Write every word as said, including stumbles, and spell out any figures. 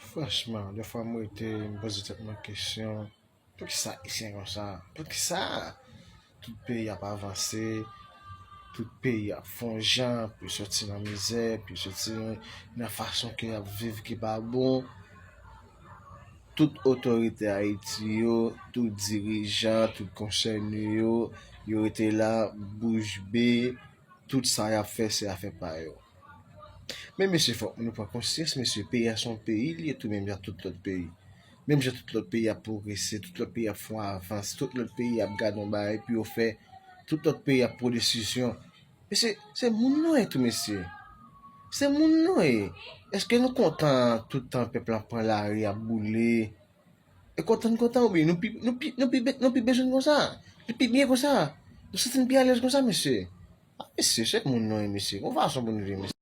Franchman, defwa m rete, m poze tèt mwen kesyon, poukisa Ayisyen konsa? Poukisa tout peyi ap avanse, tout peyi ap fè yon jan pou yo soti nan mizè, pou yo soti nan fason ke y ap viv ki pa bon? Tout otorite Ayiti yo, tout dirijan, tout konsène yo, yo rete la, bouch be, tout sa y ap fè, se afè pa yo. Men mesye, fòk nou pran konsyans, mesye, peyi a se yon peyi, li ye tou menm jan tout lòt peyi. Menm jan tout lòt peyi ap pwogrese, tout lòt peyi ap fè yon avans, tout lòt peyi ap gade yon bagay pou yo fè, tout lòt peyi ap pran desizyon. Mesye, se moun nou ye tou, mesye. Se moun nou ye. Èske nou kontan tout tan pèp la pran lari ap boule? E kontan n kontan, oubyen nou pi, nou pi, nou pi, be- nou pi bezwen konsa? Nou pi byen konsa? Nou santi n pi alèz konsa, mesye? A, mesye, se moun nou ye, mesye. Gon fason pou nou viv, mesye.